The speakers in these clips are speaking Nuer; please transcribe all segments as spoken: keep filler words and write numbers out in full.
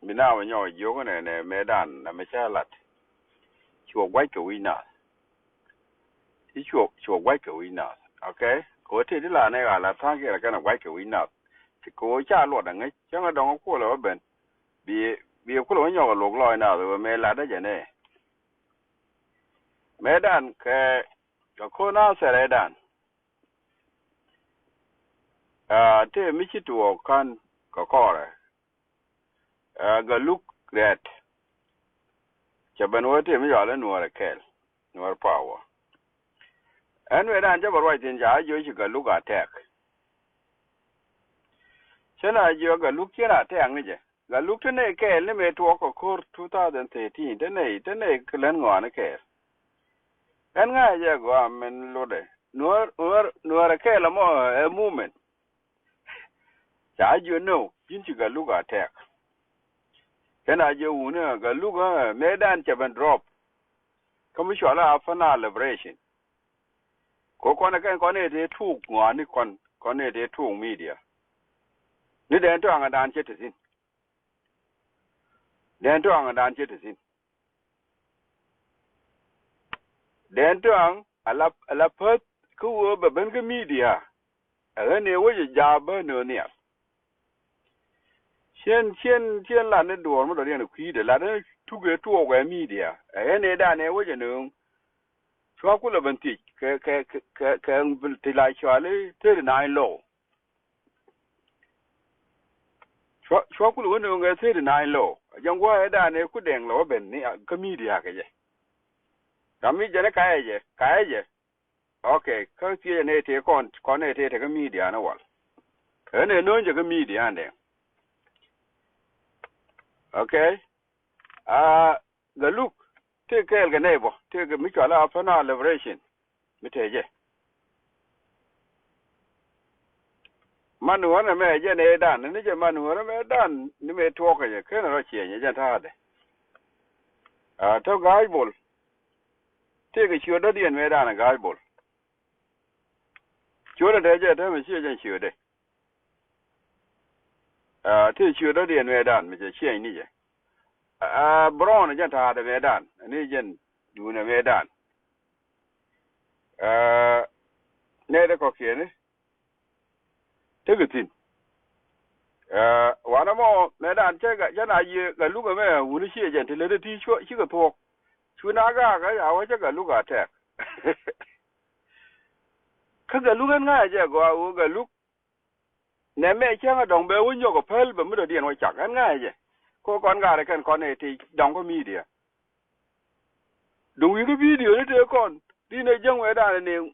mi na wä nyɔk jiök nɛ nɛ mëëdan na mi cä lat. Cuɔ gua̱c kɛ wi̱c nath. Ci cuɔ cuɔ gua̱c kɛ wi̱c nath. Okay. Kɛ wä tëë di la nɛ ɣa̱ la tha̱a̱ŋ kiɛ la kɛn a gua̱c kɛ wi̱c nath. Ci kɛ wä ca luɔt a ŋäc cäŋ a dɔŋ a kuɔl a wä ben. Bi bi kulɛ wä nyɔk a luɔk lɔɔc nath wä mëë lat a jɛ nɛ. Mëëdan kɛ kɛ ko̱n a thɛrɛdan. Aa, tëë mi ci tuɔɔk ka̱n kɛ kɔrɛ. Aa, Galuk rɛt. Cɛ ben wä tëë mi yɔal i̱ Nuɔɔr ɛ kɛl, Nuɔɔr pawä. Ɛn wëë dan cä bɛ ruac thi̱n ca jiö ci Galuk a tɛk. Cä na jiö Galuk cien a tɛk ni jɛ. Galuk te nɛy kɛɛl ni mëë tuɔɔk kɛ ko̱r two thousand thirteen, te nɛy, te nɛy kɛ lät ŋɔaani kɛɛl. Ɛn ŋa̱c jɛ gɔaa min lotdɛ. Nuɔɔr, Nuɔɔr, Nuɔɔr ɛ kɛɛl ɛmɔ ɛ movement. Ca jiö no, ji̱n ci Galuk a tɛk. Kɛn a jiö wuni ɛ Galuk ɛ mëëdan cɛ ben drop. Kä mi cual a Upper Nile Liberation. Ko kɔn ɛ kɛn kɔn ɛ tëë tuuk ŋɔaani kɔn, kɔn ɛ tëë tuuk media. Ni dɛn tɔ̱ aŋädan cɛ te thi̱n. Dɛn tɔ̱ aŋädan cɛ te thi̱n. Dɛn tɔ̱ aŋ a la, a la päth kä ɣöö bɛ ben kä media. Ɛ ɣän ëë wec ɛ jaap bä nöö nhial. Cien, cien, cien lat ni duɔ̱ɔ̱r mi dɔ̱diɛn ɛ kui̱dɛ lat ni tuk ëë tuɔɔk ɛ media. Ɛ ɣän ëë dan ëë wec ɛ nööŋ. Cua kulɛ ben thiec kɛ, kɛ, kɛ, kɛ, kɛ ti la cuali thirty nine law. Cua, cua kulɛ wä nööŋ ɛ thirty nine law. Jɛn gua̱a̱ ɛ dan ɛ ku dɛŋ lɛ wä ben ni kä media kɛ jɛ. Ram mi jɛn ɛ kayɛ jɛ, kayɛ jɛ. Okay, kä thiecɛ ni tëë kɔn, kɔn ni tëë te kä media ni wal. Ɛ ni nööŋ jɛ kä media ni dɛŋ. Okay. Aa, Galuk tëë kɛɛl kɛ nɛy bɔ, tëë kɛ mi cual a Upper Nile Liberation. Mi tëë jɛ. Man wänɛ mɛ jɛ nɛy dan, ni jɛ man wänɛ mɛ dan, ni mɛ tuɔɔk kɛ jɛ, ken rɔ ciɛny jɛ ta̱a̱dɛ. Aa, tɔ̱ ga̱a̱c bol. Tëë kɛ ciötdä diɛn mɛ dan ga̱a̱c bol. Ciötdä tëë jɛ tëë mɛ ciɛ jɛ ciötdɛ. Aa, tëë ciötdä diɛn mɛ dan mi cɛ ciɛny ni jɛ. Aa, Brown jɛn ta̱a̱dɛ mɛ dan, ni jɛn duunɛ mɛ dan. Aa, nɛy dɛ kɔ̱kiɛni tekɛ thi̱n. Aa, wanɛ mɔ mɛ dan cɛ, cɛ na yiëë Galuk ɛmɛ wuni ciɛ jɛn ti lät ti cuɔ cikɛ thuɔ̱k. Cu na gaak ɛ a wä cä Galuk a tɛk. Kä Galuk ɛn ŋa̱cä jɛ gɔaa ɣöö Galuk. Nɛ mɛ cäŋ a dɔ̱ŋ bɛ wä nyɔk a päl bɛ mi dɔ̱diɛn wä cak ɛn ŋa̱cä jɛ. Ko kɔn gaarɛ kɛn kɔn ɛ ti dɔ̱ŋ kä media. Duŋ wi̱i̱ kä video ni tëë kɔn ri nɛ jäŋ wɛ daanɛ ni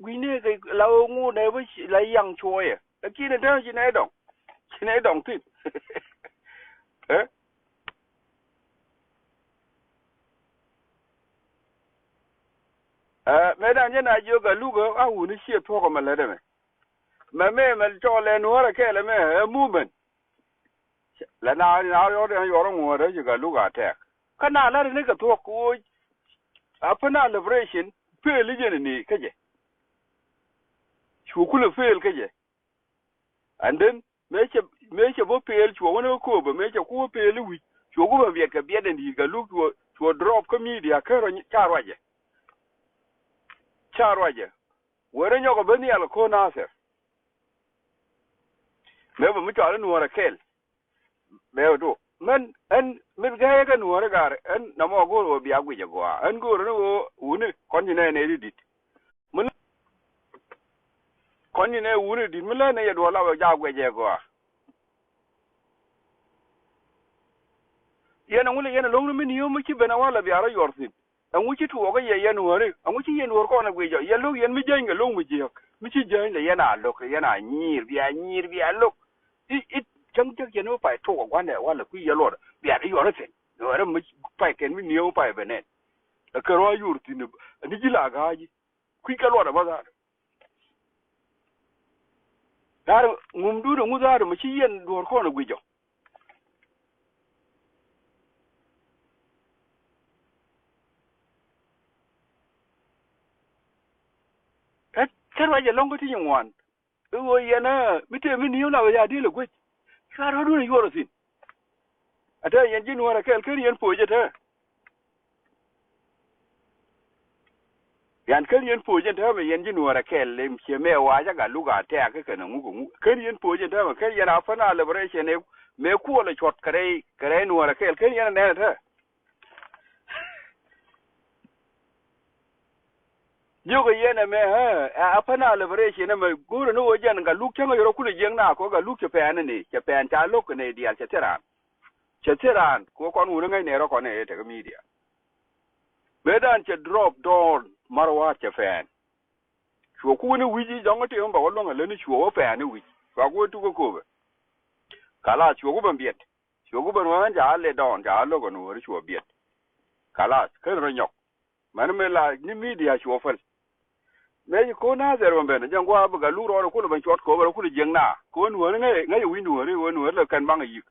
wi̱i̱ ni kɛ la ɣöö ŋuut nɛ bä la yaŋ cuɔyɛ. Lakin ɛ tɛn ci nɛ dɔ̱ŋ ci nɛ dɔ̱ŋ thi̱n. Ɛ Ɛ, mëë dan jɛ na jiök Galuk ɛ, a wuni ciɛ thuɔ̱k ɛmɛ lätdɛ mɛ. Mɛ mɛ mɛ cɔɔl ɛ nuɔ̱ɔ̱rɛ kɛɛl ɛmɛ ɛ movement. Lɛ na na yɔr den yɔr ŋuɔ̱ɔ̱rɛ ci Galuk a tɛk. Kä na la̱t ni kɛ thuɔ̱k kɛ ɣöö Upper Nile Liberation pëël i̱ jɛn ni kä jɛ. Cu kulɛ pëël kä jɛ. And then mëë cɛ, mëë cɛ bä pëël cuɔ wänä kä kööbä, mëë cɛ ku bä pëël i̱ wi̱c cuɔ ku bä biɛt kɛ biɛt in di̱i̱t Galuk cuɔ, cuɔ drop kä media kä rɔ ca ruacɛ. Ca ruacɛ. Wërä nyɔk ɛ bä nhial kä Nasir. Mëë bä mi cɔal i̱ nuɔ̱ɔ̱rɛ kɛl. Bɛ wä tuɔ mɛn ɛn mith gɛɛyɛ kɛ nuɔ̱ɔ̱rɛ gaar ɛn namɔ go̱o̱r wä bia guic ɛ gɔaa ɛn go̱o̱r ni wä wuni kɔn ci nɛɛnɛ di dit. Mi lä kɔn ni nɛ wuni dit mi lä nɛ yɛ duɔl la wɛ jak guɛcɛ gɔaa. Yɛn ɛŋu lɛ yɛn ɛlɔ̱ŋ ni mi ni̱i̱ mi ci ben ɛ wal ɛ bia rɔ yuɔr thi̱n. Ɛŋu ci tuɔɔk kä yɛ yɛn wäri ɛŋu ci yɛn wär kɔn ɛ guic jɔ yɛ lo̱k yɛn mi jäny kɛ lo̱k mi jiääk mi ci jäny lɛ yɛn a lo̱k yɛn a nyiir bia nyiir bia lo̱k. I̱ i̱ cäŋ cäk yɛn mi pay tok ɛ gua̱ndɛ wal ɛ kui̱ yɛ luɔt bia rɔ yuɔr thi̱n. Wäri mi pay kɛn mi ni̱i̱ mi pay ben nɛn. Ɛ kɛ rɔ a yuɔr thi̱n ni ji̱ la ga̱a̱c. Kui̱ kɛ luɔt ɛ bä dhaar. Dhaar ŋum duut ɛŋu dhaar mɛ ci yɛn duɔ̱ɔ̱r kɔn ɛ guic jɔ. Ɛ thil ruac ɛlɔ̱ŋ kä ti nyin ŋuan. I̱ ɣöö yɛn ɛ mi tëë mi ni̱i̱m la wee ya di̱i̱l ɛ guic. Cuarɛ rɔ̱dun ɛ yuɔr ɛ thi̱n. Ɛ te yɛn ji̱ Nuäärä kɛl ken yɛn poc ɛ te. Yan ken yɛn poc ɛn täämɛ yɛn ji̱ Nuäärä kɛl lem ciɛ mɛ wa̱a̱ cä Gatluak a tɛ̈k kä kɛn ŋuk ŋuk. Ken yɛn poc ɛn täämɛ ken yɛn a fana liberation ɛ mɛ kuɔl ɛ cuɔt kɛ rɛy kɛ rɛy Nuäärä kɛl ken yɛn ɛ nɛn ɛ täämɛ. Jiök ɛ yɛn ɛmɛ ɛ a fana liberation ɛmɛ go̱o̱rɛ ni ɣöö jɛn Gatluak cäŋ ɛ yɔrɔ kulɛ jiäk na kɔ Gatluak cɛ pɛn ɛn i̱ cɛ pɛn ca lo̱k kɛ nɛy diaal cɛ thil raan. Cɛ thil raan kɛ ɣöö kɔn wuni ŋäcnɛ rɔ kɔn ɛ tekɛ media. Mëëdan cɛ drop down mar wa̱a̱t cɛ pɛn. Cuɔ ku wuni wi̱c i̱ jɔ̱ŋ ɛ tëë mi bɛ wä luäŋ ɛ lätni cuɔ wä pɛn i̱ wi̱c cua ku wä tuk ɛ köpɛ. Kalath cuɔ ku ben biɛt. Cuɔ ku ben wä ɣän ca a let down ca a lo̱k ɛ nuɔ̱ɔ̱ri cuɔ biɛt. Kalath ken rɔ nyɔk. Mɛn mi la ni media cuɔ päl. Mëë ci ko̱n Nathɛr bä ben jɛn gua̱a̱ bä Gatluak rɔɔdɛ kulɛ ben cuɔt ko̱o̱p rɔ kulɛ jiäk na ko̱n nuääri ŋäc ŋäc wi̱c nuääri wä nuääri lɛ kɛn baŋ yik.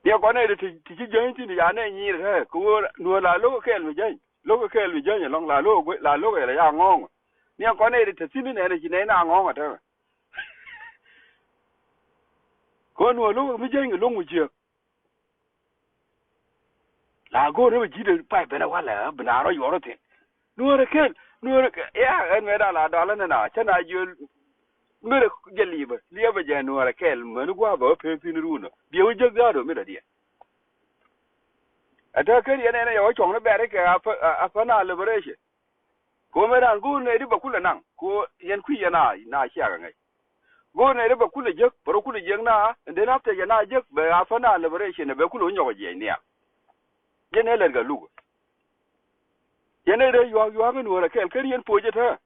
Niɛ kɔn nɛy ti ti ci jäny thi̱n ya nɛy nyiir ɛ kɛ ɣöö nuäär la lo̱k kɛ kɛɛl mi jäny lo̱k kɛ kɛɛl mi jäny ɛlɔ̱ŋ la lo̱k la lo̱k ɛlɛ ya ŋɔ̱ɔ̱ŋ. Niɛ kɔn nɛy ti te thi̱n nɛn ci nɛy na ŋɔ̱ɔ̱ŋ ɛ tɛmɛ. Ko̱n nuäär lo̱k mi jäny kɛ lo̱ŋ mi jiäk. La go̱o̱r ni bɛ ji̱ dee pay ben ɛ walɛ bi na rɔ yuɔr thi̱n. Nuäärɛ kɛl nuäärɛ kɛl ya ɛn mɛ da la dɔl ɛn na cä na jiöl. Mɛrɛ jɛ li̱bä liɛpɛ jɛ nuäärɛ kɛl mäni gua̱a̱ bɛ wä pek thi̱n run ɔ biɛ wä jek dha̱a̱r ɔ mi dɔ̱diɛn. Ɛ te ken yɛn ɛn ɛ yɛ wä cuɔ̱ŋ ni bɛ̈ri kɛ a pä na liberation. Ko mɛ ran go̱o̱r nɛy di bɛ kulɛ naŋ ko yɛn kui̱ yɛn a na ciak aŋäc. Go̱o̱r nɛy di bɛ kulɛ jek bɛ rɔ kulɛ jek na and then after yɛn a jek bɛ a fana liberation bɛ kulɛ wä nyɔk a jiɛc niak. Yɛn ɛ lɛt Gatluak. Yɛn ɛ dee yuaak yuaak in wä rɛ kɛl ken yɛn poc ɛ te.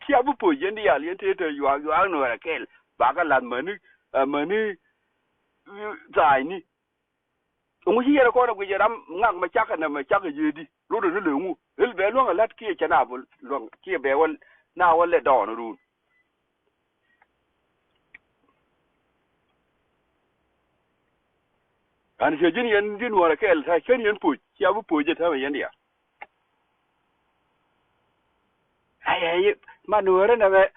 Cia bi poc yɛn diaal yɛn tëë te yuaak yuaak in wä rɛ kɛl bakɛ lath mäni mäni tha̱a̱cni. Ŋu ci yɛn kɔn ɛ guic ɛ ram ŋak mɛ cak ɛnɛ mɛ cak ɛ jiee di lotdɛ ni lëë ŋu ël bɛ luäŋ ɛ la̱t kiɛ cɛ na bä luäŋ kiɛ bɛ wä na wä lɛ dɔɔn run. An ciɛ ji̱n yɛn ji̱n wärä kɛɛl ta̱ cän yɛn poc cia bi poc jɛ täämɛ yɛn diaal. Ayɛ man wärä nɛmɛ.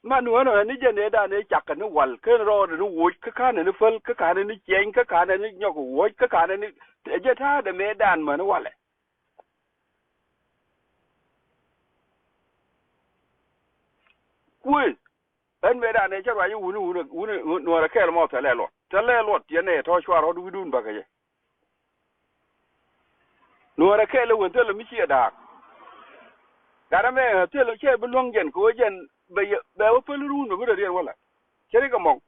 Man wänä ni jɛn ëëdan ëë cakɛ ni wal ken rɔɔdɛ ni woc kä ka̱nɛ ni päl kä ka̱nɛ ni ciɛny kä ka̱nɛ ni nyɔk woc kä ka̱nɛ ni ɛ jɛ ta̱a̱dɛ mëëdan mäni walɛ. Kuëë ɛn mëëdan ëë cä ruac i̱ wuni wuni wuni nuɔrɛ kɛɛl mɔ thɛlɛ luɔt thɛlɛ luɔt yɛn ëë tɔ̱ cuarɛ rɔ̱t wi̱dun bäkɛ jɛ. Nuɔrɛ kɛɛl ɛ wen thilɛ mi ciɛ da̱a̱k. Gat ɛmɛ thilɛ cɛ bi luäŋ jɛn kɛ ɣöö jɛn bɛ yɛ bɛ wä päl ruun bɛ mi dɔ̱diɛn wä la̱t. Cɛ ri kɛ mɔŋ.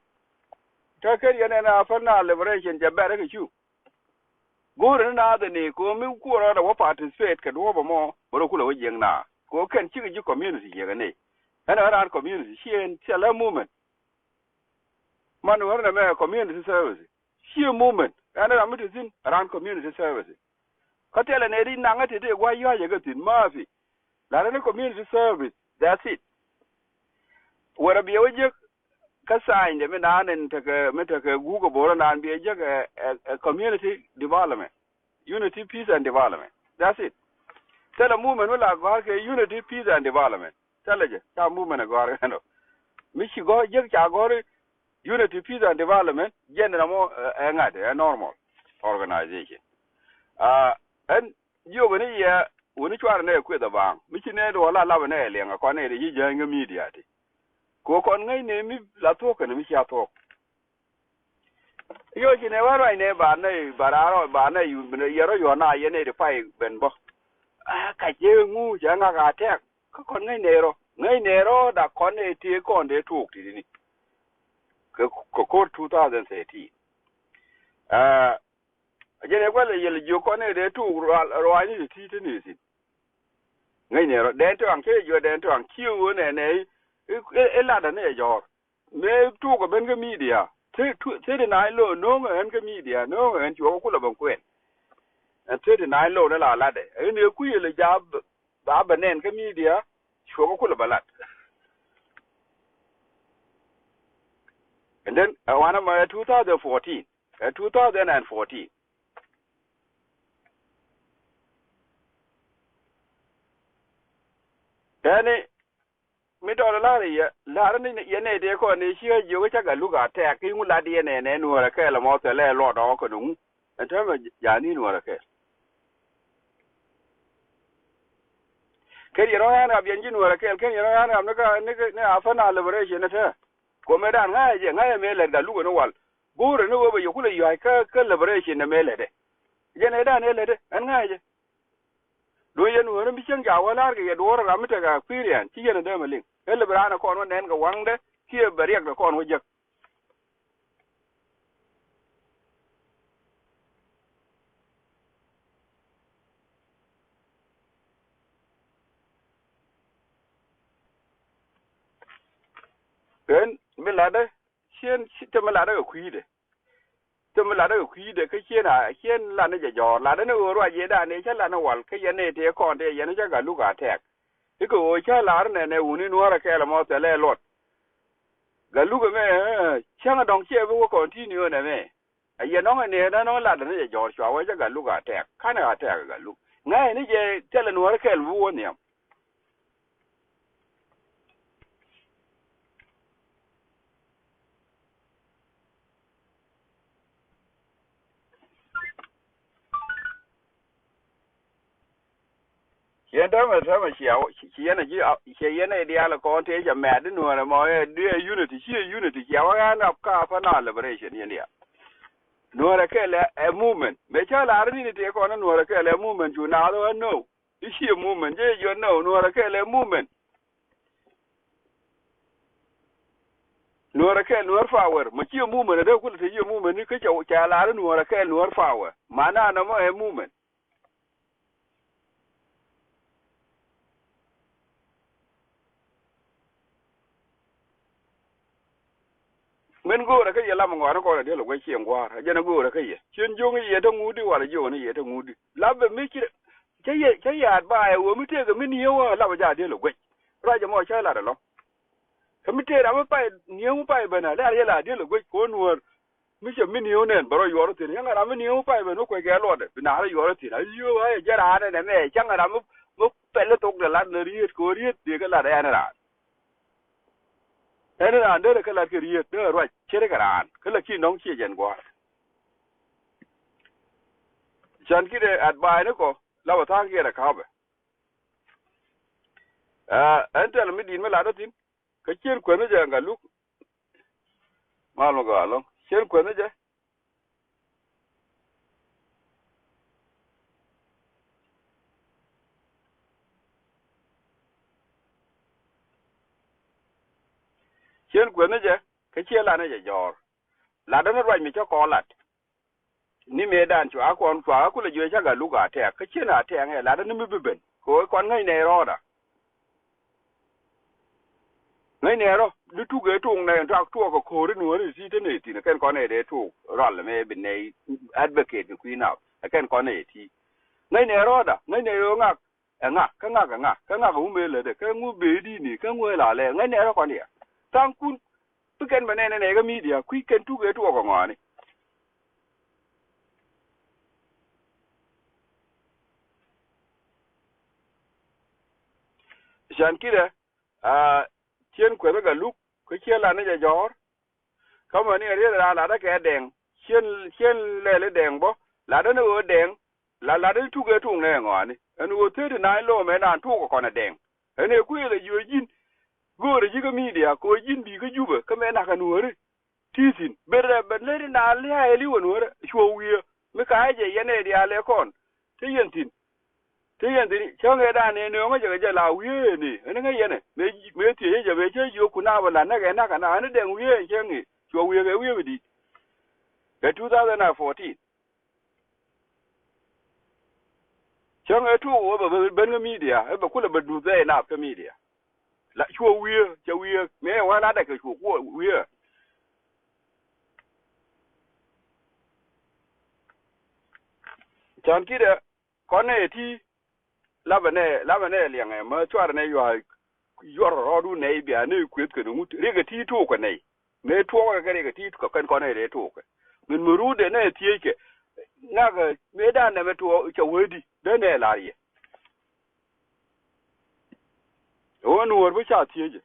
Kä ken yɛn ɛn a päl na liberation cɛ bɛr ɛ kɛ cu. Go̱o̱rɛ ni naath ɛn i̱ kɛ ɣöö mi kuɔrɔ dɛ wä participate kɛ duɔ̱ɔ̱p ɛmɔ bɛ rɔ kulɛ wä jiɛŋ na kɛ ɣöö kɛn cikɛ ji̱ community jiɛk ɛn i̱. Ɛn ɛ raan community ci ɛn thilɛ movement. Man wär nɛ mɛ community service. Ciɛ movement ɛn ram mi te thi̱n ran community service. Kä thilɛ nɛ ri naŋä te te gua̱c yua̱cɛ kɛ thi̱n ma̱a̱thi. La ren ni community service, that's it. Wärä biɛ wä jek kä sign de mi naan in tekɛ mi tekɛ guuk ɛ bo̱o̱rä naan biɛ jek ɛ community development. Unity, peace and development. That's it. Thilɛ movement mi la gɔ̱a̱r kɛ unity, peace and development. Thilɛ jɛ ca movement ɛ gɔ̱a̱r kɛn ɔ. Mi ci gɔ̱r jek ca gɔ̱r unity, peace and development jɛn ɛ nɔmɔ ɛ ŋa̱t ɛ normal organization. Ɛn jiök ni yɛ wuni cuarɛ nɛ kueth ɛ baaŋ mi ci nɛ duɔl a lapɛ nɛ ɛ liɛŋ ɛ kɔn nɛ ɛ ji̱ jäny kä media ti. Kɛ kɔn ŋäcnɛ mi la thuɔ̱k kɛn mi cia thuɔ̱k. Yocin ɛ wä ruacnɛ ba nɛy ba raar ba nɛy yɛn rɔ yuɔ̱n a yɛn nɛy ti pay ben bä. A kac jee ŋu cɛ ŋak a tɛk kä kɔn ŋäcnɛ rɔ ŋäcnɛ rɔ dak kɔn nɛy tëë kɔn dee tuɔɔk ti̱ti̱ni. Kɛ kɛ ko̱r two thousand thirteen. Ɛ jɛn ɛ gua̱l ɛ yɛl jiök kɔn nɛy dee tuɔɔk ruacni ti ti̱ti̱ni thi̱n. Ŋäcnɛ rɔ dɛn tɔ̱a̱ŋ cä jɛ juɔ̱ɔ̱r dɛn tɔ̱a̱ŋ ci ɣöö nɛnɛ i̱ latdä ni ɛ jɔ̱ɔ̱r. Mëë tuɔɔk ɛ ben kä media thirty nine lo̱o̱ no̱o̱ŋ ɛ ɣän kä media no̱o̱ŋ ɛ ɣän cuɔ̱ɔ̱k ɛ kulɛ ben kuɛn. Ɛn thirty nine lo̱o̱ ni la latdɛ ɛn ëë kui̱ yɛl ɛ ja̱a̱ ba bɛ nɛn kä media cuɔ̱ɔ̱k ɛ kulɛ bɛ lat. And then ɛ wanɛ mɔ ɛ two thousand fourteen ɛ two thousand and fourteen. Ɛn i̱ mi tɔt lar yɛ, lar ni yɛ nɛy tëë kɔn ni ciɛ jiök ca Galuk a tɛk, ki ŋu lat yɛ nɛ nɛ Nuäärɛ kɛɛl ɛmɔ thilɛ luɔt ɔ kɛ ni ŋu. Ɛn täämɛ ja̱a̱n ni Nuäärɛ kɛɛl. Ken yɛn ɣän rap yɛn ji̱ Nuäärɛ kɛɛl, ken yɛn ɣän rap ni kä, ni kä, ni Afana Liberation ni tɛ. Kuɔmɛ dan ŋa̱cä jɛ, ŋa̱cä mëë lɛt Galuk ni wal. Go̱o̱rɛ ni ɣöö bɛ yɛ kulɛ yua̱c kä, kä Liberation ni mëë lɛtdɛ. Jɛn ɛ dan ɛ lɛtdɛ, ɛn ŋa̱cä jɛ. Duŋ yɛn Nuäärä mi cieŋ ca wä la̱r kɛ yɛ duɔ̱ɔ̱r ram mi tekɛ experience, ci yɛn ɛ dee mɛ liŋ. Ɛ lɛ bi raan ɛ kɔn wä nɛn kɛ waŋdɛ, kiɛ bɛ riɛkdɛ kɔn wä jek. Ken mi latdä, cien, ci te mi latdä kɛ kui̱dɛ. Te mi latdä kɛ kui̱dɛ kä cien a, cien latdä jɛ jɔ̱ɔ̱r, latdä ni ɣöö ruac yɛ dan ëë cä lat ni wal, kä yɛn ëë tëë kɔn tëë yɛn cä Galuk a tɛk. I̱ kɛ ɣöö cä lar nɛnɛ wuni Nuäärä kɛɛl ɛmɔ thilɛ luɔt. Galuk ɛmɛ, cäŋ ɛ dɔ̱ŋ ciɛ bi wä continue nɛmɛ. Ɛ yɛ nɔŋ ɛ nɛɛ nɔŋ latdä ni jɛ jɔ̱ɔ̱r cua wee cä Galuk a tɛk. Ka̱n ɛ a tɛk ɛ Galuk. Ŋa̱cä ni jɛ thilɛ Nuäärä kɛɛl mi bi wä nhiam. Ciɛ täämɛ, täämɛ ciɛ, ci, ci yɛn a ji̱, ciɛ yɛn a diaal kɔn tëë cɛ mɛt di Nuäärɛ mɔ ɛ, di ɛ unity, ci ɛ unity, ciɛ wä ɣän rap kä Afana Liberation yɛn diaal. Nuäärɛ kɛɛl ɛ, ɛ movement. Mëë cä lar ni ni tëë kɔn Nuäärɛ kɛɛl ɛ movement cu naath ɣän no. I̱ ciɛ movement, jɛ yɛ jiɔn no, Nuäärɛ kɛɛl ɛ movement. Nuäärɛ kɛɛl Nuäär power, mɔ ciɛ movement, ɛ dee kulɛ te ciɛ movement ni kä cɛ, cɛ lar Nuäärɛ kɛɛl Nuäär power. Mana nɔmɔ ɛ movement. Min go̱o̱rä kä yɛ lam ŋɔaani kɔn a diel a guec cieŋ gua̱a̱r a jɛn a go̱o̱rä kä yɛ cien jiöŋ yɛ te ŋuudi wala jiöŋ ni yɛ te ŋuudi. Lapɛ mi ci cä yɛ, cä yɛ advice wä mi tëëkɛ mi nieu wä lapɛ jɛ a diel a guec. Ruac ɛmɔ cä lat ɛlɔ̱ŋ. Kä mi tëë ram mi pay nieu mi pay ben a lɛ a diel a diel a guec kɛ wä Nuäär. Mi cɛ mi nieu nɛn bɛ rɔ yuɔr thi̱n, cäŋ ram mi nieu pay ben mi kuec kɛ luɔtdɛ bi naar yuɔr thi̱n. A yiöö a yɛ jɛ raan ɛn ɛmɛ, cäŋ ram mi, mi pɛl thok dɛ lat ni riet kɛ riet dee kɛ lat ɛn raan. Ɛn raan derɛ kɛ lat kɛ riet, derɛ ruac, ce̱tkɛ raan, kä la ki̱n dɔ̱ŋ ciɛ jɛn gua̱a̱r. Can ki̱dɛ advice ni kɔ, la bɛ tha̱a̱ŋ kiɛn ɛ ka̱pɛ. Ɛ, ɛn tɛl mi di̱i̱t mi lat ɔ thi̱n, kä cien kuäth ni jɛ Galuk. Mal mi gɔaa ɛlɔ̱ŋ. Cien kuäth ni jɛ. Cien kuäth ni jɛ, kä ciɛ lat ni jɛ jɔ̱ɔ̱r. Latdä ni ruac mi cä kɔn lat. Ni mëëdan cua kɔn cua kulɛ jiök ca Galuk a tɛk, kä cien a tɛk ɛ latdä ni mi bi ben. Kɛ ɣöö kɔn ŋäc nɛy rɔɔdä. Ŋäc nɛy rɔ, di tuk ëë tok nɛy tuak tuɔɔk kɛ ko̱ri Nuääri ti te nɛy thi̱n, ɛ kɛn kɔn nɛy dee tok rɔal mɛ bi nɛy advocate kɛ kui̱ nap, ɛ kɛn kɔn nɛy ti. Ŋäc nɛy rɔɔdä, ŋäc nɛy ɣöö ŋak, ɛ ŋak, kä ŋak ɛ ŋak, kä ŋak ɛ ŋu mëë lätdɛ, kä ŋu bëëdi̱ni, kä ŋu ɛ lalɛ, ŋäc nɛy rɔ kɔn diɛ. Tha̱a̱ŋkun, bi kɛn bɛ nɛn ɛ nɛy kä media, kui̱ kɛn tuk ëë tuɔɔk kɛ ŋɔaani. Can ki̱dɛ, a, cien kuɛth kä Galuk, kä cien lat ni jɛ jɔ̱ɔ̱r. Kä mäni ɛ riet ɛ raan latdä kɛ Dɛŋ, cien, cien lɛl i̱ Dɛŋ bä, latdä ni ɣöö Dɛŋ, la latdä ni tuk ëë tok nɛ ŋɔaani. Ɛn ɣöö thirty nine lom ɛ naan tok kɛ kɔn ɛ Dɛŋ. Ɛn ɛ kuëël ɛ jiök ji̱n, göörä ji̱ kä media, kɛ ɣöö ji̱n bi̱i̱ kä Jubɛ, kä mɛ nak ɛ Nuääri. Ti thi̱n. Ber ɛ ben lät indan lia̱a̱ ɛ li̱w ɛn wärä cuɔ wi̱i̱. Mi ka jɛ yɛn ɛ diaal ɛ kɔn. Te yɛn thi̱n. Te yɛn thi̱n. Cäŋ ɛ dan ɛ nööŋä jɛ kɛ jɛ la wi̱i̱ ɛ ni. Ɛn ŋä yɛn ɛ. Mëë, mëë thiec jɛ mëë cä jiök kun a bɛ la näk ɛ nak ɛ na. Ɛn Dɛŋ wi̱i̱ ɛ cäŋ i̱. Cuɔ wi̱i̱ kɛ wi̱i̱ bi di̱t. Kɛ two thousand and fourteen. Cäŋ ɛ tuɔɔk ɛ bɛ ben kä media. Ɛ bɛ kulɛ bɛ duth ɛ naath kä media. La cuɔ wi̱i̱, cɛ wi̱i̱, mëë wä la dɛk kɛ cuɔ kuɔ wi̱i̱. Can ki̱dɛ kɔn nɛ ti, lapɛ nɛ, lapɛ nɛ liɛŋɛ, mä cuarɛ nɛ yua̱a̱, yuɔr rɔɔdu nɛy bia nɛ kueth kɛn ŋut, riɛkɛ ti tuɔɔk kɛ nɛy. Mëë tuɔɔk kɛ riɛkɛ ti kɛ kɛn kɔn nɛ rɛy tuɔɔk kɛ. Min mi ruudɛ nɛ thiec kɛ, ŋakɛ, mëë dan nɛmɛ tuɔɔk cɛ wee di, dee nɛ lar yɛ. Ɣöö Nuɔ̱ɔ̱r bi ca thiecä.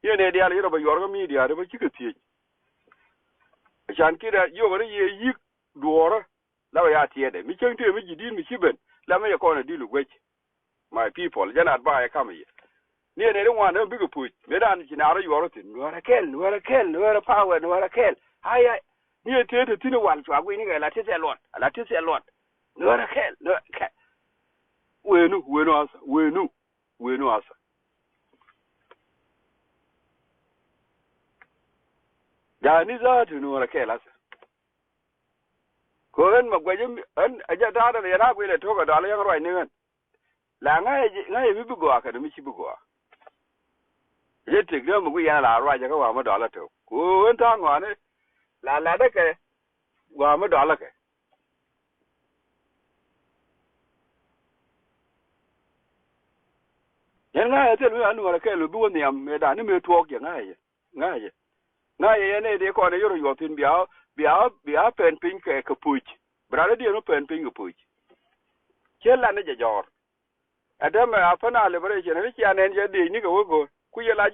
Yɛn ɛ diaal yɛn rɔ bä yuɔr kä media rɛ bä cikɛ thiec. Can kit a yio̱k rɛ yɛ yi̱k duɔ̱ɔ̱rä. La bä ya tiɛɛdɛ mi cäŋ tëë mi ji̱ di̱t mi ci ben la mi yɛ kɔn a di̱l guec. My people, jɛn advice kamɛ yɛ. Ni ɛ nɛy ti ŋuan dee mi bikɛ puc mëë dan ci naar rɔ yuɔr thi̱n, Nuäärä kɛl, Nuäärä kɛl, Nuäärä power, Nuäärä kɛl. Ai, ai. Ni ɛ tëë te thi̱n i̱ wal cua guic ni kɛ la ti thil luɔt, la ti thil luɔt. Nuäärä kɛl, Nuäärä kɛl. Wëënu, wëënu asa, wëënu, wëënu asa. Ja̱a̱ni za̱a̱t Nuäärä kɛl asa. Kɛ ɣän mɛ guɛc ɣän a jɛ ta̱a̱dɛ yɛn a guic lɛ to̱k ɛ dɔal yɛn ruac ni ɣän. La ŋa̱cä, ŋa̱cä mi bi gɔaa kɛnɛ mi ci bi gɔaa. Jɛ tëk dee mi guic yɛn a la ruacä kä wa̱a̱ mi dɔalä tɔ̱. Ku ɣän ta̱a̱ ŋɔaani la latdä kɛ, wa̱a̱ mi dɔalä kɛ. Yɛn ŋa̱cä thil mi a Nuäärä kɛl bi wä nhiam mëëdan ni mëë tuɔɔk jɛ ŋa̱cä. Ŋa̱cä. Ŋa̱cä yɛn ɛ dee kɔn ɛ yɔr ɛ yuɔth thi̱n bia, bia, bia pɛn piny kɛ, kɛ puc. Bi ran ɛ diɛn wä pɛn piny kɛ puc. Ciɛ lan ni jɛ jɔɔr. Ɛ tɛmɛ a pän a liberation ɛ ni cia nɛn jɛ dee ni kɛ wä go̱o̱r. Ku yɛ la